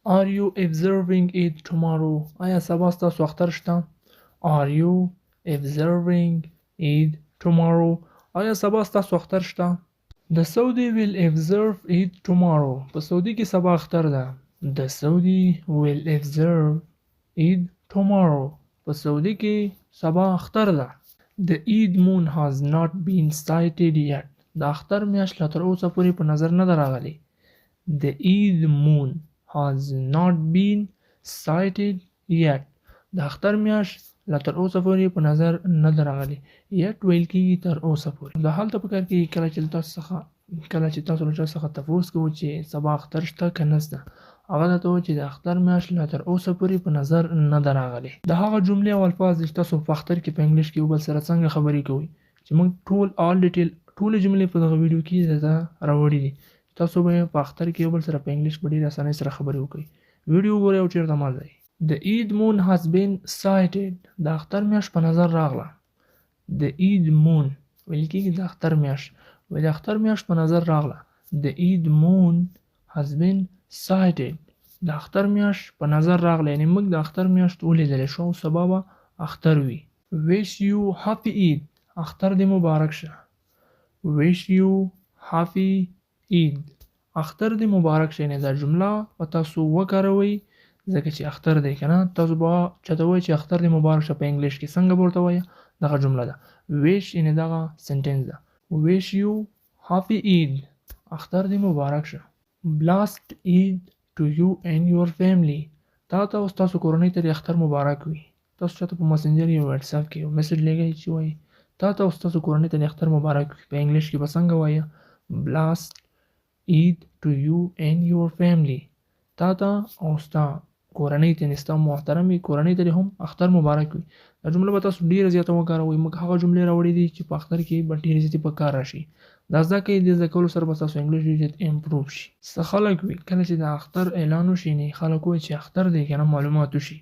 Are you observing Eid tomorrow؟ آیا سبا ستاسو اختر شته؟ Are you observing Eid tomorrow؟ آیا سبا ستاسو اختر شته؟ The Saudi will observe Eid tomorrow. په سعودي کې سبا اختر ده. The Saudi will observe Eid tomorrow. په سعودي کې سبا اختر ده. The Eid moon has not been sighted yet. د اختر میاشت لا تر اوسه پورې په نظر نه ده راغلې. The Eid moon has not been sighted yet. د اختر میاشت لا تر اوسه پورې په نظر نه ده راغلې. Yet ویل کیږي تر اوسه پورې. دا هلته پکار کیږي کله چې تاسو څخه کله چې تاسو له چا څخه تپوس کوو چې سبا اختر شته که نشته، هغه درته وایي چې د اختر میاشت لا تر اوسه پورې په نظر نه ده راغلې. دا هغه جملې او الفاظ دي چې تاسو په اختر کې په انګلیش کې یو بل سره څنګه خبرې کوئ، چې موږ ټول آل ډیټیل ټولې جملې په دغه ویډیو کې درته راوړي دي. تاسو به په اختر کې یو بل سره په انګلیش په ډېرې اسانۍ سره خبرې وکړئ. ویډیو وګورئ او چېرته مه ځئ. The Eid moon has been sighted. د اختر میاشت په نظر راغله. The Eid moon ویل کېږي د اختر میاشت. وایي د اختر میاشت په نظر راغله. The Eid moon has been sighted. د اختر میاشت په نظر راغله، یعنی موږ د اختر میاشت ولیدلی شو او سبا به اختر وي. Wish you happy Eid. اختر دې مبارک شه. Wish you happy Eid. اختر دې مبارک شه، یعنی دا جمله به تاسو وکاروئ ځکه چې اختر دی که نه. تاسو به چاته وایئ چې اختر دې مبارک شه، په انګلیش کې څنګه به ورته وایه؟ دغه جمله ده. Wish یعنی دغه sentence ده. Wish you happy Eid. اختر دې مبارک شه. Blessed Eid to you and your family. تا ته او ستاسو کورنۍ ته دې اختر مبارک وي. تاسو چاته په مسنجر یا واتساپ کې یو message لیږئ چې وایي تا ته او ستاسو کورنۍ ته دې اختر مبارک وي، په انګلیش کې به څنګه وایه؟ Blessed Eid to you and your family. تا ته او ستا کورنۍ ته، یعنې ستا محترمې کورنۍ ته دې هم اختر مبارک وي. دا جمله به تاسو ډېره زیاته وکاروئ. موږ هغه جملې راوړې دي چې په اختر کې به ډېرې زیاتې په کار راشي. دا زده کړئ، د زده کولو سره به ستاسو انګلیش ډېر زیات improve شي. څه خلک وي کله چې د اختر اعلان وشي، یعنې خلک وایي چې اختر دی که نه، معلومات وشي،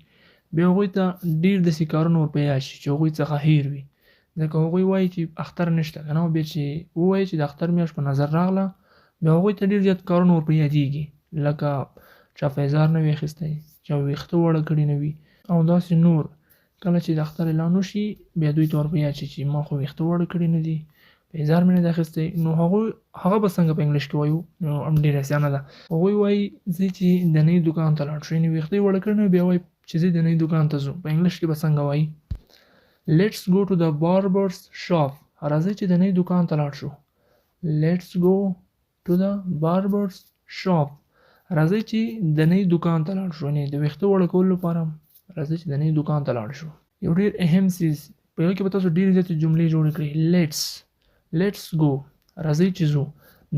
بیا هغوی ته ډېر داسې کارونه ور په یاد شي چې هغوی څخه هېر وي، ځکه هغوی وایي چې اختر نشته که نه. او بیا چې ووایي چې د اختر میاشت په نظر راغله، بیا هغوی ته ډېر زیات کارونه ور په یادېږي، لکه چا پیزار نه وي اخیستی، چا ویښته واړه کړي نه وي او داسې نور. کله چې د اختر اعلان وشي، بیا دوی ته ور په یاد شي چې ما خو ویښته واړه کړي نه دي، پیزار مې نه دی اخیستی. نو هغوی هغه به څنګه په انګلیش کې وایو؟ نو هم ډېره اسانه ده. هغوی وایي ځئ چې د نۍ دوکان ته لاړ شو، یعنې ویښته یې واړه کړي نه، بیا وایي چې ځئ د نۍ دوکان ته ځو. په انګلیش کې به څنګه وایي؟ Let's go to the barber's shop. راځئ چې د نۍ دوکان ته لاړ شو. Let's go to the barber's shop. راځئ چې د نۍ دوکان ته لاړ شو، یعنې د ویښته وړه کولو لپاره راځئ چې د نۍ دوکان ته لاړ شو. یو ډېر اهم څیز، په هغه کې به تاسو ډېرې زیاتې جملې جوړې کړئ. Let's go، راځئ چې ځو.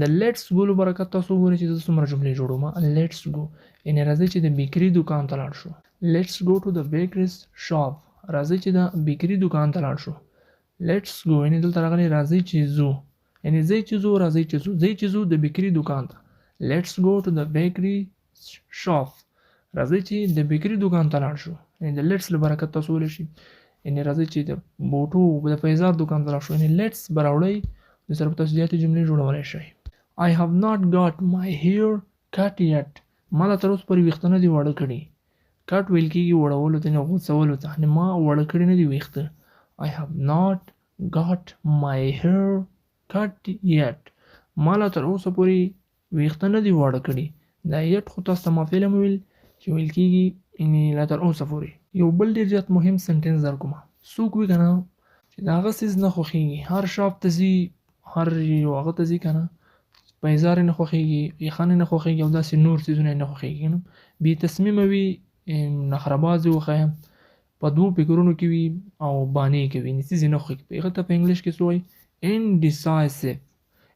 د let's go له برکت تاسو وګورئ چې زه څومره جملې جوړوم. Let's go یعنې راځئ چې د بیکري دوکان ته لاړ شو. Let's go to the bakery's shop. راځئ چې د بیکري دوکان ته لاړ شو. Let's go یعنې دلته راغلی راځئ چې ځو، یعنې ځئ چې ځو، راځئ چې ځو، ځئ چې ځو د بیکري دوکان ته. Let's go to the bakery shop. راځئ چې د بیکري دوکان ته لاړ شو، یعنې د let's له برکت تاسو ویلی شئ، یعنې راځئ چې د بوټو د پیزار دوکان ته لاړ شو، یعنې let's به راوړئ، د سره به تاسو زیاتې جملې جوړولی شئ. I have not got my hair cut yet. ما لا تر اوسه پورې ویښته نه دي واړه کړي. Cut ویل کېږي وړولو ته، یعنې غوڅولو ته، یعنې ما واړه کړي نه دي ویښته. I have not got my hair cut yet. ما لا تر اوسه پورې ویښته نه دي واړه کړي. دا yet خو تاسو ته ما فعلا وویل چې ویل کېږي یعنې لا تر اوسه پورې. یو بل ډېر زیات مهم sentence در کوم. څوک وي که نه چې د هغه څیز نه خوښېږي، هر shop ته ځي، هر یو هغه ته ځي که نه، پیزار یې نه خوښېږي، یخن یې نه خوښېږي او داسې نور څیزونه یې نه خوښېږي که نه، بې تصمیمه وي، نخره باز یې وښیه، په دوو فکرونو کې وي او بانې کوي، یعنې څیز یې نه خوښېږي. هغه ته په انګلیش کې څه وایي؟ Indecisive.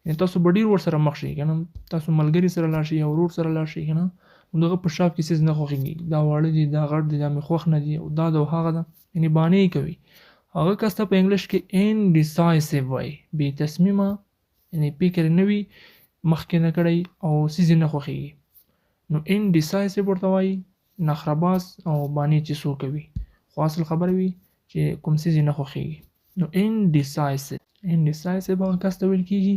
یعنې تاسو به ډېر ورسره مخ شئ که نه، تاسو ملګري سره لاړ شئ یا ورور سره لاړ شئ که نه، نو د هغه په shop کې څیز نه خوښېږي، دا واړه دي، دا غټ دي، دا مې خوښ نه دي او دا ده او هغه ده، یعنې بانې کوي. هغه کس ته په انګلیش کې indecisive وایي، بې تصمیمه، یعنې فکر نه وي مخکې نه کړی او څیز یې نه خوښېږي، نو indecisive ورته وایي، نخره باز او بانې چې څوک کوي، خو اصل خبره وي چې کوم څیز یې نه خوښېږي. نو indecisive، indecisive هغه کس ته ویل کېږي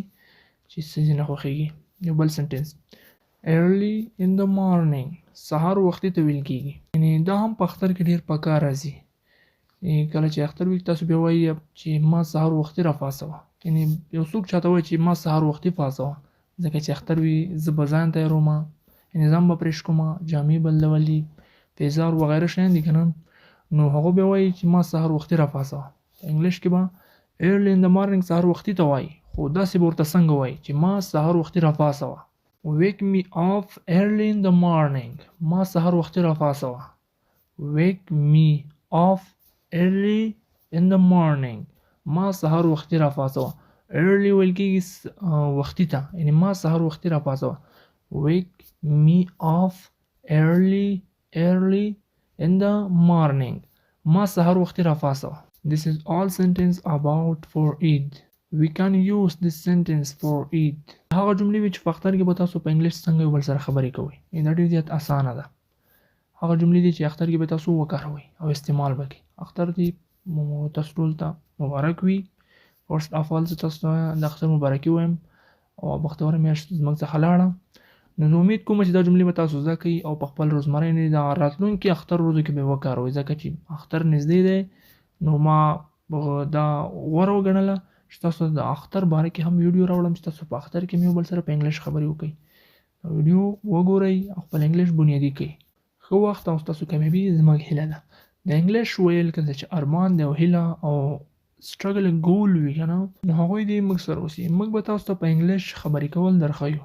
چې څیز یې نه خوښېږي. یو بل sentence، early in the morning. سهار وختي ته ویل کیږي، یعنی دا هم په اختر کې ډیر په کار راځي. کله چې اختر وي تاسو بیا وایي چې ما سهار وختي راپاڅوه، یعنی یو څوک چاته وایي چې ما سهار وختي پاڅوه، ځکه چې اختر وي زه به ځان تیاروم، یعنی ځان به پرېش کوم، جامې بدلول دي، پیزار وغیره شیان دي که نه، نو هغه بیا وایي چې ما سهار وختي راپاڅوه. په انګلیش کې به early in the morning سهار وختي ته وایي، خو داسې به ورته څنګه وایي چې ما سهار وختي راپاڅوه. Wake me up early in the morning، ما سهار وختي راپاڅوه. Wake me up early in the morning، ما سهار وختي راپاڅوه. Early ویل کېږي وختي ته، یعنی ما سهار وختي راپاڅوه. Wake me up early early in the morning، ما سهار وختي راپاڅوه. This is all sentence about for Eid. We can use this sentence for Eid. هغه جملې وي چې په اختر کې به تاسو په انګلیش څنګه یو بل سره خبرې کوئ، دا ډېر زیات اسانه ده. هغه جملې دي چې اختر کې به تاسو وکاروئ او استعمال به کړئ. اختر دې تاسو ټول ته مبارک وي. First of all زه تاسو ته د اختر مبارکي وایم او بختوره میاشت زموږ څخه لاړه. نو زه امید کوم چې دا جملې به تاسو زده کړئ او په خپل روزمره یعنې د راتلونکي اختر ورځو کې به وکاروئ، ځکه چې اختر نږدې دی. نو ما دا غوره وګڼله چې تاسو د اختر باره کې هم ویډیو راوړم چې تاسو په اختر کې یو بل سره په انګلیش خبرې وکړئ. دا ویډیو وګورئ او خپل انګلیش بنیادي کړئ. ښه وخت او ستاسو کامیابي زموږ هیله ده. د انګلیش ویل کله چې ارمان دی او هیله او struggle goal وي که نه، نو هغوی دې موږ سره اوسي، موږ به تاسو ته په انګلیش خبرې کول درښیو.